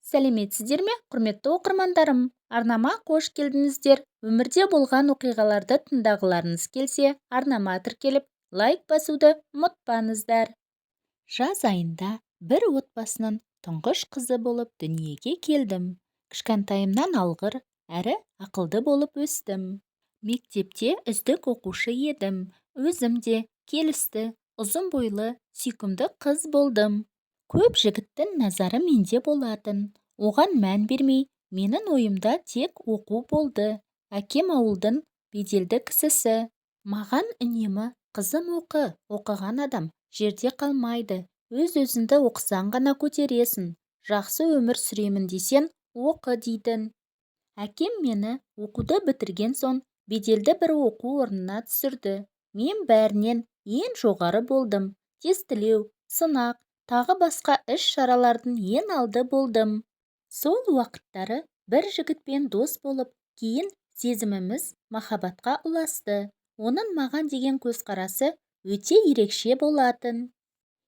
Сәлеметсіздер ме, құрметті оқырмандарым! Арнама қош келдіңіздер! Өмірде болған оқиғаларды тыңдағыларыңыз келсе, арнама тіркеліп, лайк басуды ұмытпаңыздар. Жаз айында бір отбасының тұңғыш қызы болып дүниеге келдім. Кішкентайымнан алғыр, әрі ақылды болып өстім. Мектепте үздік оқушы едім. Өзім де келісті, ұзын бойлы, сүйкімді қыз болдым. Көп жігіттің назары менде болатын. Оған мән бермей, менің ойымда тек оқу болды. Әкем ауылдың беделді кісісі. Маған үнемі: «Қызым, оқы, оқыған адам жерде қалмайды, өз-өзіңді оқысаң ғана көтересің, жақсы өмір сүремін десең, оқы», – дейтін. Әкем мені оқуды бітірген соң беделді бір оқу орнына түсірді. Мен бәрінен ең жоғары болдым. Тестілеу, сынақ, тағы басқа іс-шаралардың ең алды болдым. Сол уақыттары бір жігітпен дос болып, кейін сезіміміз махаббатқа ұласты. Оның маған деген көзқарасы өте ерекше болатын.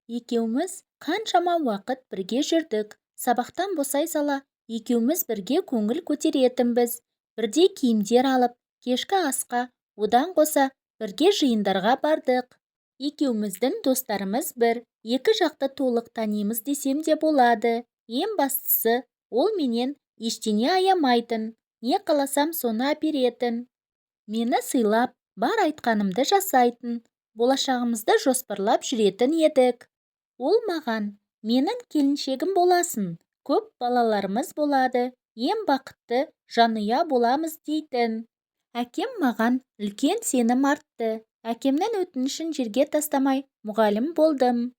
Екеуміз қаншама уақыт бірге жүрдік. Сабақтан босай сала екеуміз бірге көңіл көтеретінбіз. Бірдей киімдер алып, кешкі асқа, одан қоса бірге жиындарға бардық. Екеуміздің достарымыз бір, екі жақты толық танимыз десем де болады. Ең бастысы, ол менен ештеңе аямайтын, не қаласам соны әперетін. Мені сыйлап, бар айтқанымды жасайтын. Болашағымызды жоспарлап жүретін едік. Ол маған: «Менің келіншегім боласың, көп балаларымыз болады, ең бақытты жанұя боламыз», – дейтін. Әкем маған үлкен сенім артты. Әкемнің өтінішін жерге тастамай, мұғалім болдым.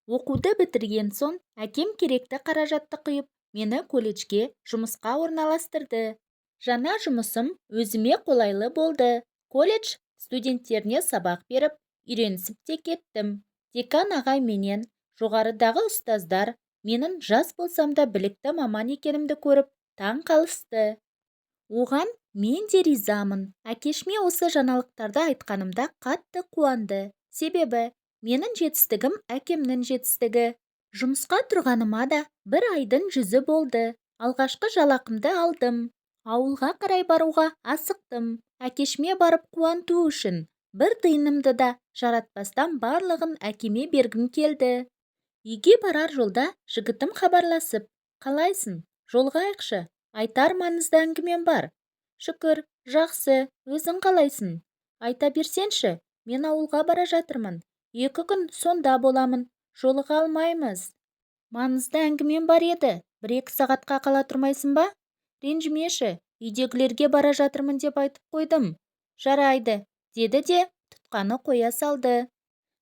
Оқуды бітірген соң әкем керекті қаражатты құйып, мені колледжге жұмысқа орналастырды. Жаңа жұмысым өзіме қолайлы болды. Колледж студенттеріне сабақ беріп, үйренісіп те кеттім. Декан ағай менен жоғарыдағы ұстаздар менің жас болсам да білікті маман екенімді көріп таң қалысты. Оған мен де ризамын. Әкешіме осы жаңалықтарды айтқанымда қатты қуанды. Себебі менің жетістігім – әкемнің жетістігі. Жұмысқа тұрғаныма да бір айдың жүзі болды. Алғашқы жалақымды алдым. Ауылға қарай баруға асықтым. Әкешіме барып қуанту үшін. Бір тиынымды да жаратпастан барлығын әкеме бергім келді. Үйге барар жолда жігітім хабарласып: «Қалайсың, жолығайықшы, айтар маңызды әңгімем бар». «Шүкір, жақсы, өзің қалайсың? Айта берсеңші, мен ауылға бара жатырмын. 2 күн сонда боламын, жолыға алмаймыз». «Маңызды әңгімем бар еді, бір-екі сағатқа қала тұрмайсың ба? Ренжімеші, үйдегілерге бара жатырмын деп айтып қойдым». «Жарайды», – деді де тұтқаны қоя салды.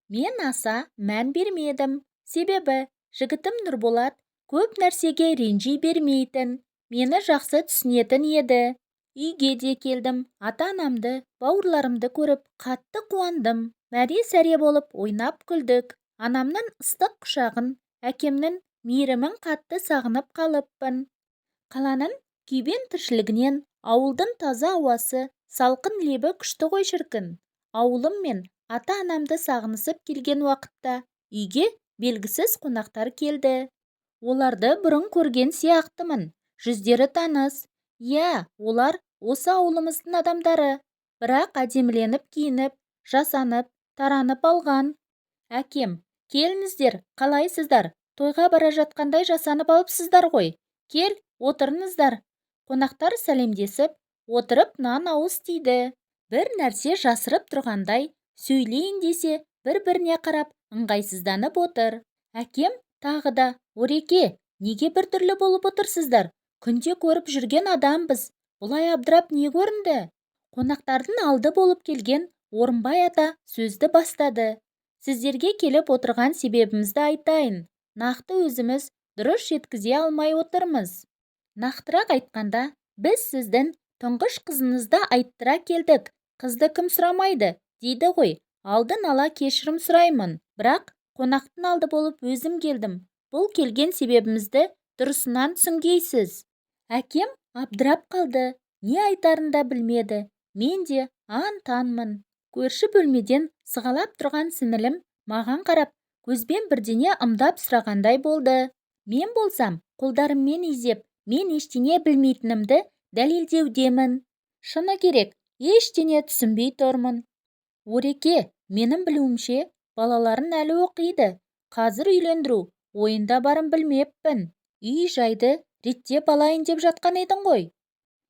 Мен аса мән бермедім. Себебі жігітім Нұрболат көп нәрсеге ренжи бермейтін, мені жақсы түсінетін еді. Үйге де келдім. Ата-анамды, бауырларымды көріп қатты қуандым. Мәре-сәре болып ойнап күлдік. Анамның ыстық құшағын, әкемнің мейірімін қатты сағынып қалыппын. Қаланың күйбең тіршілігінен ауылдың таза ауасы, салқын лебі күшті ғой, шіркін. Ауылым мен ата-анамды сағынысып келген уақытта үйге белгісіз қонақтар келді. Оларды бұрын көрген сияқтымын. Жүздері таныс. Иә, олар осы ауылымыздың адамдары. Бірақ әдеміленіп киініп, жасанып, таранып алған. Әкем: «Келіңіздер, қалайсыздар? Тойға бара жатқандай жасанып алыпсыздар ғой. Кел, отырыңыздар». Қонақтар сәлемдесіп, отырып нан ауыз тиді. Бір нәрсе жасырып тұрғандай, сөйлейін десе, бір-біріне қарап ыңғайсызданып отыр. Әкем тағы да: «Ореке, неге біртүрлі болып отырсыздар? Күнде көріп жүрген адамбыз. Бұлай абдырап не көрінді?» Қонақтардың алды болып келген Орынбай ата сөзді бастады: «Сіздерге келіп отырған себебімізді айтайын. Нақты өзіміз дұрыс жеткізе алмай отырмыз. Нақтырақ айтқанда, біз сіздің тұңғыш қызыңызды айттыра келдік. Қызды кім сұрамайды дейді ғой. Алдын ала кешірім сұраймын. Бірақ қонақтың алды болып өзім келдім. Бұл келген себебімізді дұрысынан түсінгейсіз». Әкем абдырап қалды. Не айтарын да білмеді. Мен де аң-таңмын. Көрші бөлмеден сығалап тұрған сіңілім маған қарап, көзбен бірдеңе ымдап сұрағандай болды. Мен болсам қолдарыммен изеп, мен ештеңе білмейтінімді дәлелдеудемін. Шыны керек, ештеңе түсінбей тұрмын. Ореке, менің білуімше, балаларың әлі оқиды. Қазір үйлендіру ойында барын білмеппін. Үй-жайды реттеп алайын деп жатқан едің ғой.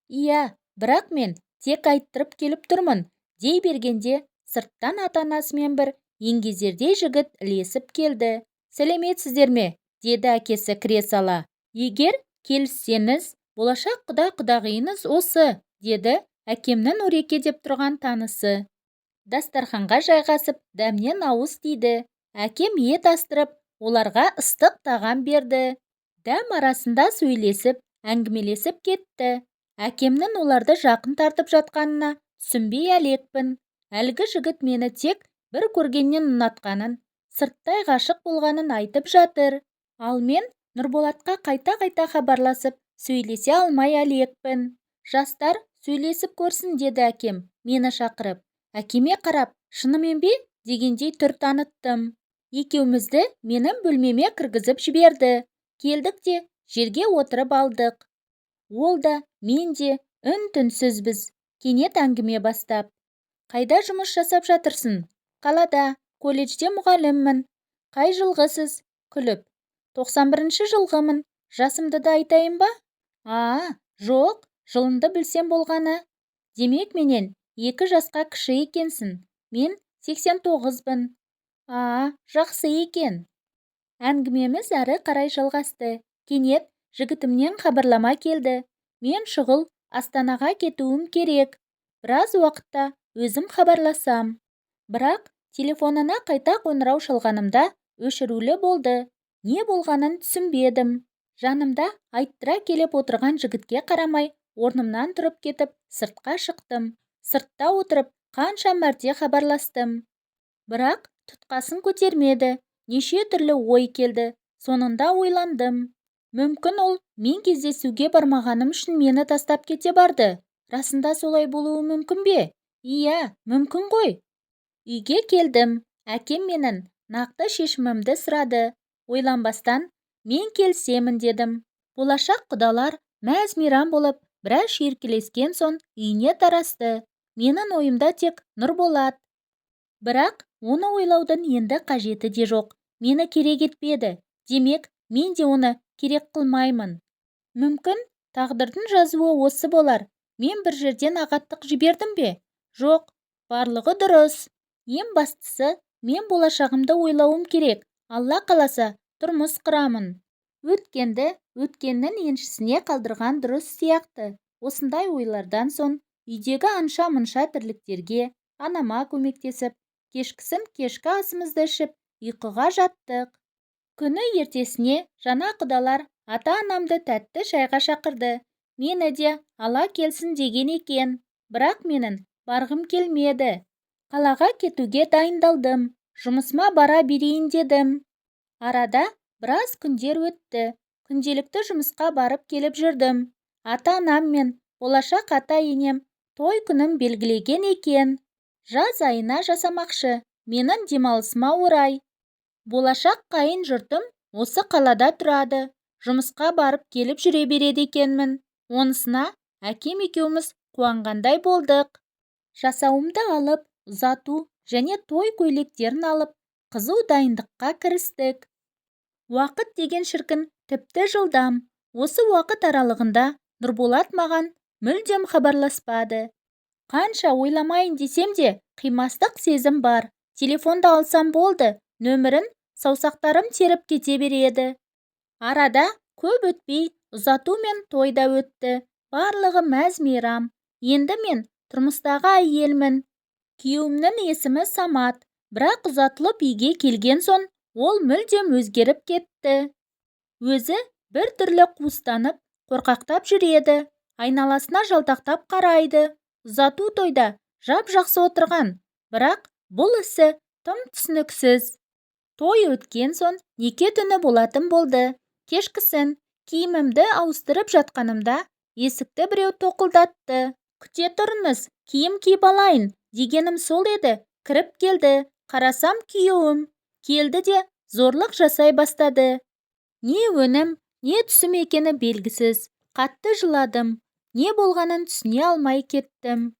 Иә, бірақ мен тек айттырып келіп тұрмын, дей бергенде сырттан ата-анасымен бір еңгезердей жігіт ілесіп келді. Сәлеметсіздер ме, деді әкесі кіре сала. Егер келіссеңіз, болашақ құда-құдағиыңыз осы, деді әкемнің Ореке деп тұрған танысы. Дастарханға жайғасып, дәмнен ауыз тиді. Әкем ет астырып, оларға ыстық тағам берді. Дәм арасында сөйлесіп, әңгімелесіп кетті. Әкемнің оларды жақын тартып жатқанына түсінбей әлекпін. Әлгі жігіт мені тек бір көргеннен ұнатқанын, сырттай ғашық болғанын айтып жатыр. Ал мен Нұрболатқа қайта-қайта хабарласып, сөйлесе алмай әлекпін. Жастар сөйлесіп көрсін, деді әкем мені шақырып. Әкеме қарап, шынымен бе дегендей түр таныттым. Екеумізді менің бөлмеме кіргізіп жіберді. Келдік те жерге отырып алдық. Ол да, мен де үн-түнсізбіз. Кенет әңгіме бастап: "Қайда жұмыс жасап жатырсың?" "Қалада, колледжде мұғаліммін." "Қай жылғысыз?" Күліп. 91-ші жылғымын. Жасымды да айтайын ба? А, жоқ, жылыңды білсем болғаны. Демек, менен 2 жасқа кіші екенсің. Мен 89-бын. А, жақсы екен. Әңгімеміз әрі қарай жалғасты. Кенет жігітімнен хабарлама келді. Мен шұғыл Астанаға кетуім керек. Біраз уақытта өзім хабарласам. Бірақ телефонына қайта қоңырау шалғанымда өшірулі болды. Не болғанын түсінбедім. Жанымда айттыра келіп отырған жігітке қарамай, орнымнан тұрып кетіп, сыртқа шықтым. Сыртта отырып, қанша мәрте хабарластым. Бірақ тұтқасын көтермеді. Неше түрлі ой келді. Соңында ойландым. Мүмкін ол мен кездесуге бармағаным үшін мені тастап кете барды. Расында солай болуы мүмкін бе? Иә, мүмкін ғой. Үйге келдім. Әкем менің нақты шешімімді сұрады. Ойланбастан, мен келісемін дедім. Болашақ құдалар мәз-мейрам болып, біраз шүйіркелескен соң үйіне тарасты. Менің ойымда тек Нұрболат. Бірақ оны ойлаудың енді қажеті де жоқ. Мені керек етпеді. Демек, мен де оны керек қылмаймын. Мүмкін, тағдырдың жазуы осы болар. Мен бір жерден ағаттық жібердім бе? Жоқ, барлығы дұрыс. Ең бастысы, мен болашағымды ойлауым керек. Алла қаласа, тұрмыс құрамын. Өткенді өткеннің еншісіне қалдырған дұрыс сияқты. Осындай ойлардан соң үйдегі анша-мұнша тірліктерге анама көмектесіп, кешкісін кешкі асымызды ішіп, ұйқыға жаттық. Күні ертесіне жаңа құдалар ата-анамды тәтті шайға шақырды. Мені де ала келсін деген екен. Бірақ менің барғым келмеді. Қалаға кетуге дайындалдым. Жұмысыма бара берейін дедім. Арада біраз күндер өтті. Күнделікті жұмысқа барып келіп жүрдім. Ата-анам мен болашақ ата-енем той күнін белгілеген екен. Жаз айына жасамақшы, менің демалысыма орай. Болашақ қайын жұртым осы қалада тұрады. Жұмысқа барып келіп жүре береді екенмін. Онысына әкем екеуміз қуанғандай болдық. Жасауымды алып, ұзату және той көйлектерін алып, қызу дайындыққа кірістік. Уақыт деген шіркін тіпті жылдам. Осы уақыт аралығында Нұрболат маған мүлдем хабарласпады. Қанша ойламайын десем де, қимастық сезім бар. Телефонды алсам болды, нөмірін саусақтарым теріп кете береді. Арада көп өтпей ұзату мен той да өтті. Барлығы мәз-мейрам. Енді мен тұрмыстағы әйелмін. Күйеуімнің есімі Самат. Бірақ ұзатылып үйге келген соң ол мүлдем өзгеріп кетті. Өзі бір түрлі қуыстанып, қорқақтап жүреді. Айналасына жалтақтап қарайды. Ұзату тойда жап-жақсы отырған, бірақ бұл ісі тым түсініксіз. Той өткен соң неке түні болатын болды. Кешкісін киімімді ауыстырып жатқанымда есікті біреу тоқылдатты. Күте тұрыңыз, киім киіп алайын дегенім сол еді, кіріп келді. Қарасам күйеуім. Келді де зорлық жасай бастады. Не өңім, не түсім екені белгісіз, қатты жыладым. Не болғанын түсіне алмай кеттім.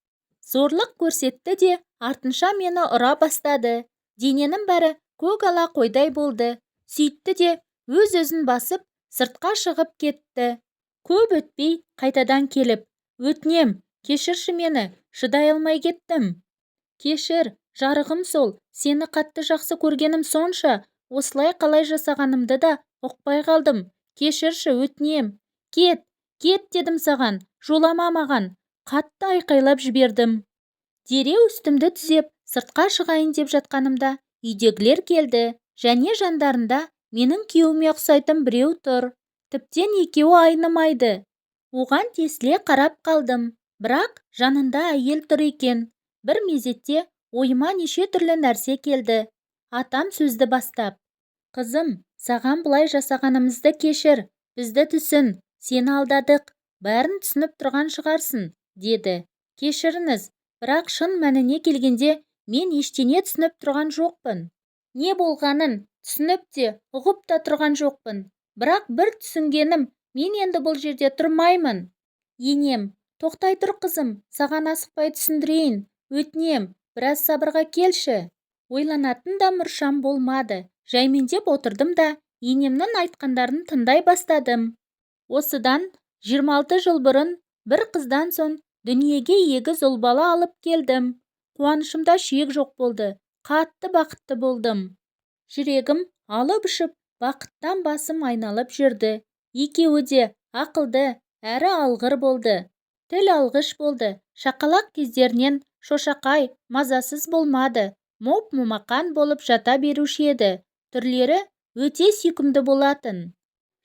Зорлық көрсетті де, артынша мені ұра бастады. Дененің бәрі көк ала қойдай болды. Сөйтті де, өз-өзін басып, сыртқа шығып кетті. Көп өтпей қайтадан келіп, өтінем, кешірші мені, шыдай алмай кеттім. Кешір, жарығым сол, сені қатты жақсы көргенім сонша, осылай қалай жасағанымды да ұқпай қалдым. Кешірші, өтінем. Кет, кет дедім саған, жолама маған. Қатты айқайлап жібердім. Дереу үстімді түзеп, сыртқа шығайын деп жатқанымда үйдегілер келді. Және жандарында менің күйеуіме ұқсайтын біреу тұр. Тіптен екеуі айнымайды. Оған тесіле қарап қалдым. Бірақ жанында әйел тұр екен. Бір мезетте ойыма неше түрлі нәрсе келді. Атам сөзді бастап: "Қызым, саған бұлай жасағанымызды кешір, бізді түсін, сені алдадық, бәрін түсініп тұрған шығарсың", деді. Кешіріңіз, бірақ шын мәніне келгенде мен ештеңе түсініп тұрған жоқпын. Не болғанын түсініп те, ұғып та тұрған жоқпын. Бірақ бір түсінгенім, мен енді бұл жерде тұрмаймын. Енем: "Тоқтай тұр, қызым, саған асықпай түсіндірейін, өтінем, біраз сабырға келші". Ойланатын да мұршам болмады. Жаймендеп отырдым да, енемнің айтқандарын тыңдай бастадым. Осыдан 26 жыл бұрын бір қыздан соң дүниеге егіз ұл бала алып келдім. Қуанышымда шек жоқ болды. Қатты бақытты болдым. Жүрегім алып ұшып, бақыттан басым айналып жүрді. Екеуі де ақылды, әрі алғыр болды. Тіл алғыш болды. Шақалақ кездерінен шошақай, мазасыз болмады. Моп-момақан болып жата беруші еді. Түрлері өте сүйкімді болатын.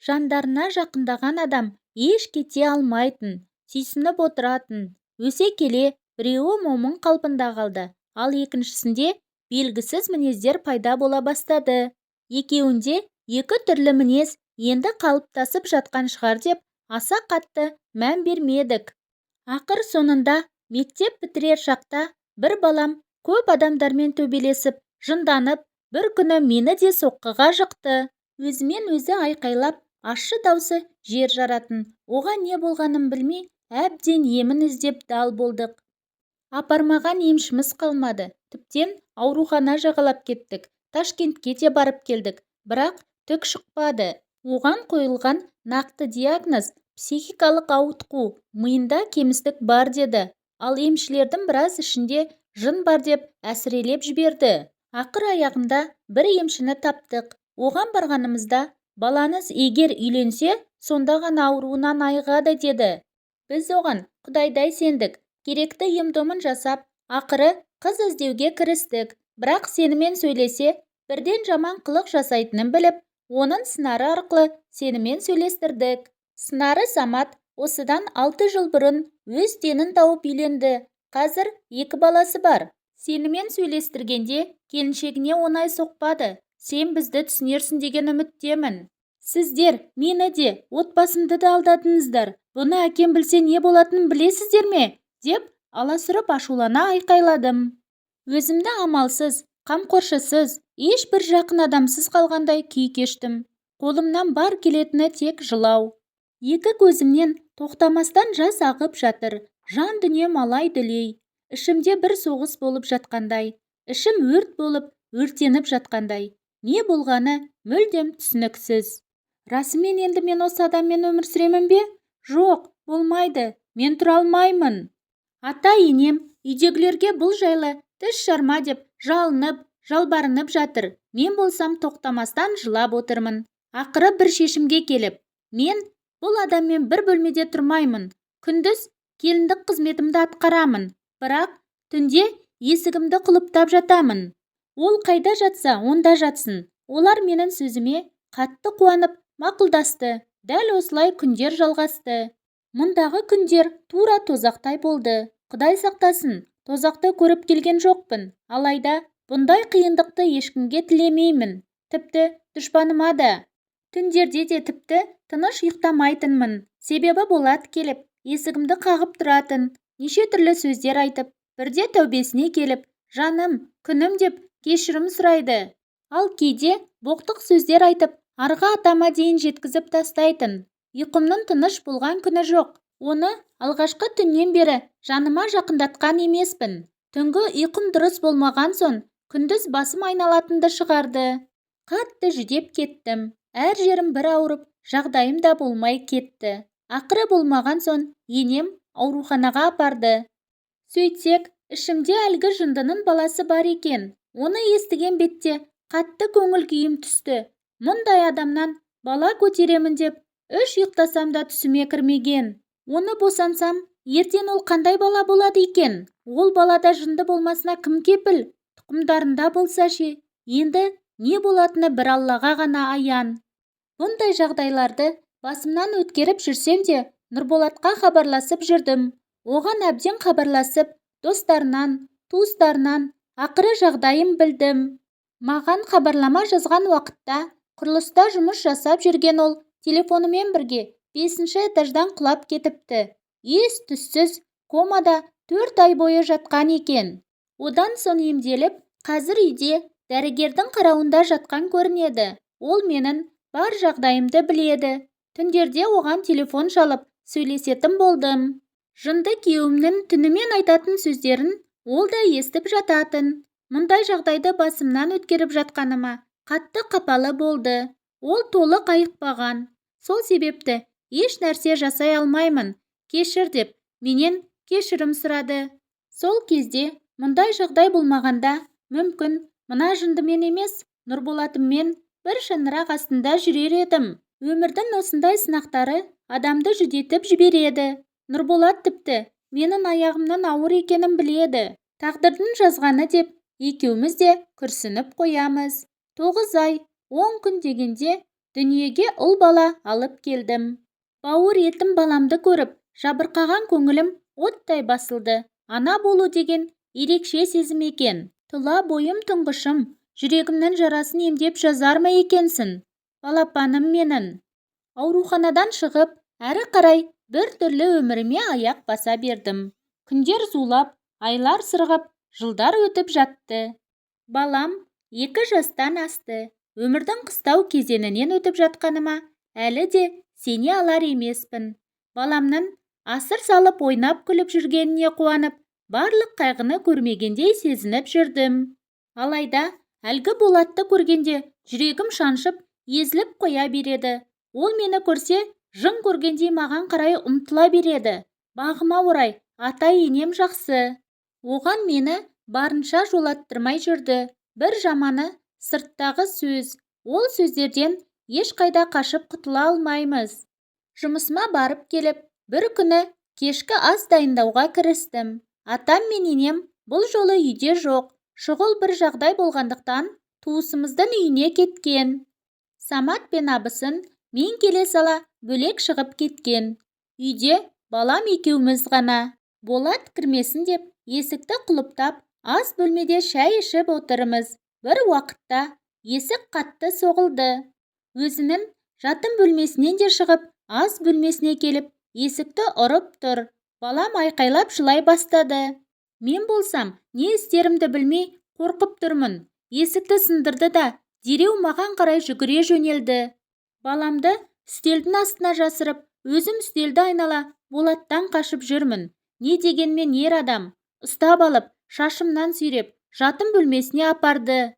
Жандарына жақындаған адам еш кете алмайтын, сүйсініп отыратын. Өсе келе біреуі момын қалпында қалды, ал екіншісінде белгісіз мінездер пайда бола бастады. Екеуінде екі түрлі мінез енді қалыптасып жатқан шығар деп аса қатты мән бермедік. Ақыр соңында мектеп бітірер шақта бір балам көп адамдармен төбелесіп, жынданып, бір күні мені де соққыға жықты. Өзімен өзі айқайлап, ащы даусы жер жаратын. Оған не болғанын білмей, әбден емін іздеп дал болдық. Апармаған емшіміз қалмады. Тіптен аурухана жағалап кеттік. Ташкентке де барып келдік. Бірақ түк шықпады. Оған қойылған нақты диагноз психикалық ауытқу, миында кемістік бар деді. Ал емшілердің біраз ішінде жын бар деп әсірелеп жіберді. Ақыр аяғында бір емшіні таптық. Оған барғанымызда, балаңыз егер үйленсе, сонда ғана ауруынан айығады деді. Біз оған құдайдай сендік. Керекті ем-домын жасап, ақыры қыз іздеуге кірістік. Бірақ сенімен сөйлесе, бірден жаман қылық жасайтынын біліп, оның сыңары арқылы сенімен сөйлестірдік. Сыңары Самат осыдан 6 жыл бұрын өз теңін тауып үйленді. Қазір 2 баласы бар. Сенімен сөйлестіргенде келіншегіне оңай соқпады. Сен бізді түсінерсің деген үміттемін. Сіздер мені де, отбасымды да алдадыңыздар. Бұны әкем білсе не болатынын білесіздер ме? Деп аласұрып ашулана айқайладым. Өзімді амалсыз, қамқоршысыз, ешбір жақын адамсыз қалғандай күй кештім. Қолымнан бар келетіні тек жылау. Екі көзімнен тоқтамастан жас ағып жатыр. Жан дүнием алай-дүлей. Ішімде бір соғыс болып жатқандай. Ішім өрт болып, өртеніп жатқандай. Не болғаны мүлдем түсініксіз. Расымен енді мен осы адаммен өмір сүремін бе? Жоқ, болмайды, мен тұра алмаймын. Ата-енем үйдегілерге бұл жайлы тіс жарма деп жалынып, жалбарынып жатыр. Мен болсам тоқтамастан жылап отырмын. Ақыры бір шешімге келіп, мен бұл адаммен бір бөлмеде тұрмаймын. Күндіз келіндік қызметімді атқарамын, бірақ түнде есігімді құлыптап жатамын. Ол қайда жатса, онда жатсын. Олар менің сөзіме қатты қуанып, мақұлдасты. Дәл осылай күндер жалғасты. Мұндағы күндер тура тозақтай болды. Құдай сақтасын, тозақты көріп келген жоқпын. Алайда бұндай қиындықты ешкімге тілемеймін. Тіпті дұшпаныма да. Түндерде де тіпті тыныш ұйықтамайтынмын. Себебі Болат келіп, есігімді қағып тұратын. Неше түрлі сөздер айтып, бірде тәубесіне келіп, жаным, күнім деп кешірім сұрайды. Ал кейде боқтық сөздер айтып, Арғы атама дейін жеткізіп тастайтын. Ұйқымның тыныш болған күні жоқ. Оны алғашқы түннен бері жаныма жақындатқан емеспін. Түнгі ұйқым дұрыс болмаған соң, күндіз басым айналатынды шығарды. Қатты жүдеп кеттім. Әр жерім бір ауырып, жағдайым да болмай кетті. Ақыры болмаған соң енем ауруханаға апарды. Сөйтсек, ішімде әлгі жындының баласы бар екен. Оны естіген бетте қатты көңіл күйім түсті. Мұндай адамнан бала көтеремін деп үш ұйықтасам да түсіме кірмеген. Оны босансам, ертең ол қандай бала болады екен? Ол балада жынды болмасына кім кепіл? Тұқымдарында болса ше? Енді не болатыны бір Аллаға ғана аян. Бұндай жағдайларды басымнан өткеріп жүрсем де, Нұрболатқа хабарласып жүрдім. Оған әбден хабарласып, достарынан, туыстарынан ақыры жағдайын білдім. Маған хабарлама жазған уақытта құрылыста жұмыс жасап жүрген ол телефонымен бірге 5-ші этаждан құлап кетіпті. Ес-түссіз комада 4 ай бойы жатқан екен. Одан соң емделіп, қазір үйде дәрігердің қарауында жатқан көрінеді. Ол менің бар жағдайымды біледі. Түндерде оған телефон шалып, сөйлесетін болдым. Жынды күйеуімнің түнімен айтатын сөздерін ол да естіп жататын. Мұндай жағдайды басымнан өткеріп жатқаныма қатты қапалы болды. Ол толық айықпаған. Сол себепті еш нәрсе жасай алмаймын. Кешір деп менен кешірім сұрады. Сол кезде мұндай жағдай болмағанда, мүмкін мына жындымен емес, Нұрболатыммен бір шаңырақ астында жүрер едім. Өмірдің осындай сынақтары адамды жүдетіп жібереді. Нұрболат тіпті менің аяғымның ауыр екенін біледі. Тағдырдың жазғаны деп екеуміз де күрсініп қоямыз. 9 ай, 10 күн дегенде дүниеге ұл бала алып келдім. Бауыр етім баламды көріп, жабырқаған көңілім оттай басылды. Ана болу деген ерекше сезім екен. Тұла бойым тұңғышым, жүрегімнің жарасын емдеп жазар ма екенсің? Балапаным менің. Ауруханадан шығып, әрі қарай бір түрлі өміріме аяқ баса бердім. Күндер зулап, айлар сырғып, жылдар өтіп жатты. Балам 2 жастан асты. Өмірдің қыстау кезеңінен өтіп жатқаныма әлі де сене алар емеспін. Баламның асыр салып ойнап күліп жүргеніне қуанып, барлық қайғыны көрмегендей сезініп жүрдім. Алайда әлгі Болатты көргенде жүрегім шаншып, езіліп қоя береді. Ол мені көрсе, жын көргендей маған қарай ұмтыла береді. Бағыма орай ата-енем жақсы. Оған мені барынша жолаттырмай жүрді. Бір жаманы сырттағы сөз. Ол сөздерден ешқайда қашып құтыла алмаймыз. Жұмысыма барып келіп, бір күні кешкі ас дайындауға кірістім. Атам мен енем бұл жолы үйде жоқ. Шұғыл бір жағдай болғандықтан туысымыздың үйіне кеткен. Самат пен абысын мен келе сала бөлек шығып кеткен. Үйде балам екеуміз ғана. Болат кірмесін деп есікті құлыптап, ас бөлмеде шай ішіп отырмыз. Бір уақытта есік қатты соғылды. Өзінің жатын бөлмесінен де шығып, ас бөлмесіне келіп, есікті ұрып тұр. Балам айқайлап жылай бастады. Мен болсам, не істерімді білмей, қорқып тұрмын. Есікті сындырды да, дереу маған қарай жүгіре жөнелді. Баламды үстелдің астына жасырып, өзім үстелді айнала Болаттан қашып жүрмін. Не дегенмен ер адам, ұстап алып, шашымнан сүйреп, жатын бөлмесіне апарды.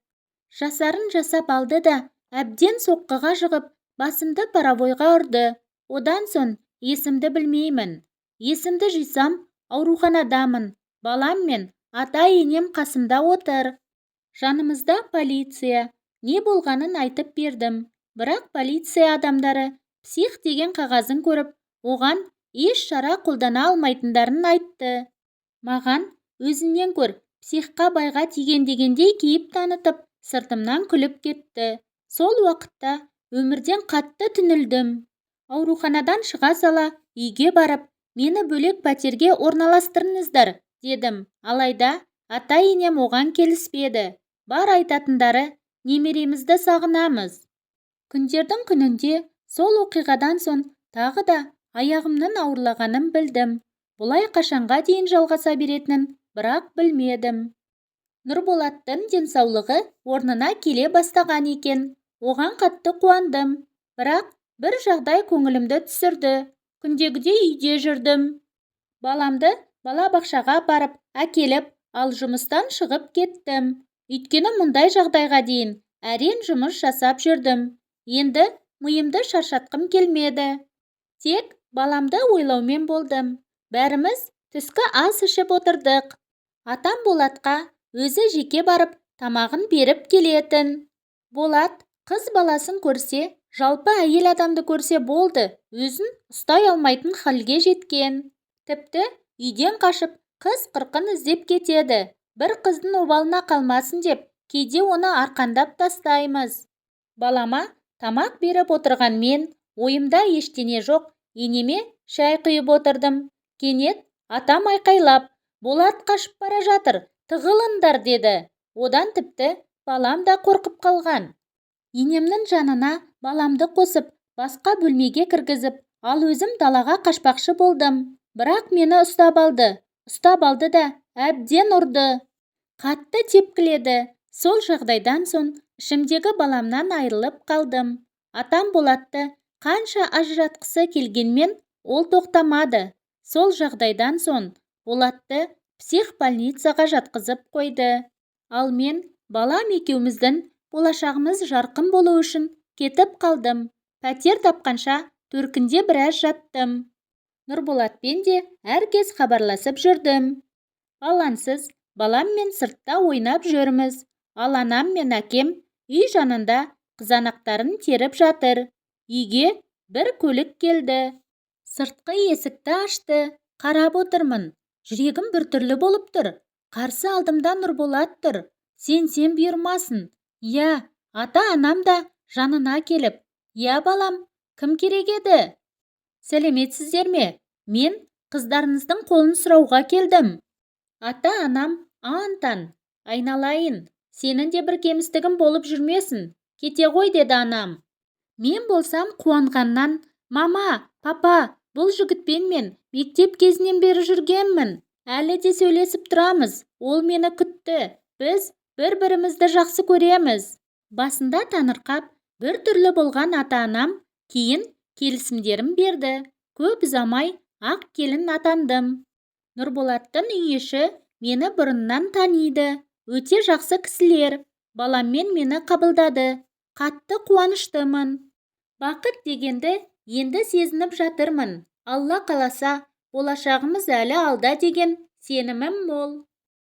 Жасарын жасап алды да, әбден соққыға жығып, басымды паровойға ұрды. Одан соң есімді білмеймін. Есімді жисам, ауруханадамын. Балам мен ата-енем қасымда отыр. Жанымызда полиция. Не болғанын айтып бердім. Бірақ полиция адамдары псих деген қағазын көріп, оған еш шара қолдана алмайтындарын айтты. Маған өзіңнен көр, психқа байға тиген дегендей кейіп танытып, сыртымнан күліп кетті. Сол уақытта өмірден қатты түңілдім. Ауруханадан шыға сала үйге барып, мені бөлек пәтерге орналастырыңыздар дедім. Алайда ата-енем оған келіспеді. Бар айтатындары немеремізді сағынамыз. Күндердің күнінде сол оқиғадан соң тағы да аяғымның ауырлағанын білдім. Бұлай қашанға дейін жалғаса беретінін бірақ білмедім. Нұрболаттың денсаулығы орнына келе бастаған екен. Оған қатты қуандым. Бірақ бір жағдай көңілімді түсірді. Күндегідей үйде жүрдім. Баламды балабақшаға апарып, әкеліп, ал жұмыстан шығып кеттім. Өйткені мұндай жағдайға дейін әрең жұмыс жасап жүрдім. Енді миымды шаршатқым келмеді. Тек баламды ойлаумен болдым. Бәріміз түскі ас ішіп отырдық. Атам Болатқа өзі жеке барып тамағын беріп келетін. Болат қыз баласын көрсе, жалпы әйел адамды көрсе болды, өзін ұстай алмайтын халге жеткен. Тіпті үйден қашып, қыз-қырқын іздеп кетеді. Бір қыздың обалына қалмасын деп, кейде оны арқандап тастаймыз. Балама тамақ беріп отырған мен, ойымда ештеңе жоқ, енеме шай құйып отырдым. Кенет атам айқайлап, «Болат қашып бара жатыр, тығылыңдар» деді. Одан тіпті балам да қорқып қалған. Енемнің жанына баламды қосып, басқа бөлмеге кіргізіп, ал өзім далаға қашпақшы болдым. Бірақ мені ұстап алды. Ұстап алды да әбден ұрды. Қатты тепкіледі. Сол жағдайдан соң ішімдегі баламнан айырылып қалдым. Атам Болатты қанша ажыратқысы келгенмен ол тоқтамады. Сол жағдайдан соң Болатты психбольницаға жатқызып қойды. Ал мен балам екеуміздің болашағымыз жарқын болу үшін кетіп қалдым. Пәтер тапқанша төркінде біраз жаттым. Нұрболатпен де әркез хабарласып жүрдім. Алаңсыз баламмен сыртта ойнап жүрміз. Ал анам мен әкем үй жанында қызанақтарын теріп жатыр. Үйге бір көлік келді. Сыртқы есікті ашты. Қарап отырмын. Жүрегім біртүрлі болып тұр. Қарсы алдымда Нұрболат тұр. Сенсем бұйырмасын. Иә, ата-анам да жанына келіп, «Иә, балам, кім керек еді?» «Сәлеметсіздер ме? Мен қыздарыңыздың қолын сұрауға келдім». Ата-анам аң-таң. «Айналайын, сенің де бір кемістігің болып жүрмесін, кете ғой» деді анам. Мен болсам қуанғаннан, «Мама, папа, бұл жігітпен мен мектеп кезінен бері жүргенмін. Әлі де сөйлесіп тұрамыз. Ол мені күтті. Біз бір-бірімізді жақсы көреміз». Басында таңырқап, бір түрлі болған ата-анам кейін келісімдерін берді. Көп ұзамай ақ келін атандым. Нұрболаттың үй іші мені бұрыннан таниды. Өте жақсы кісілер. Баламмен мені қабылдады. Қатты қуаныштымын. Бақыт дегенді енді сезініп жатырмын. Алла қаласа, болашағымыз әлі алда деген сенімім мол.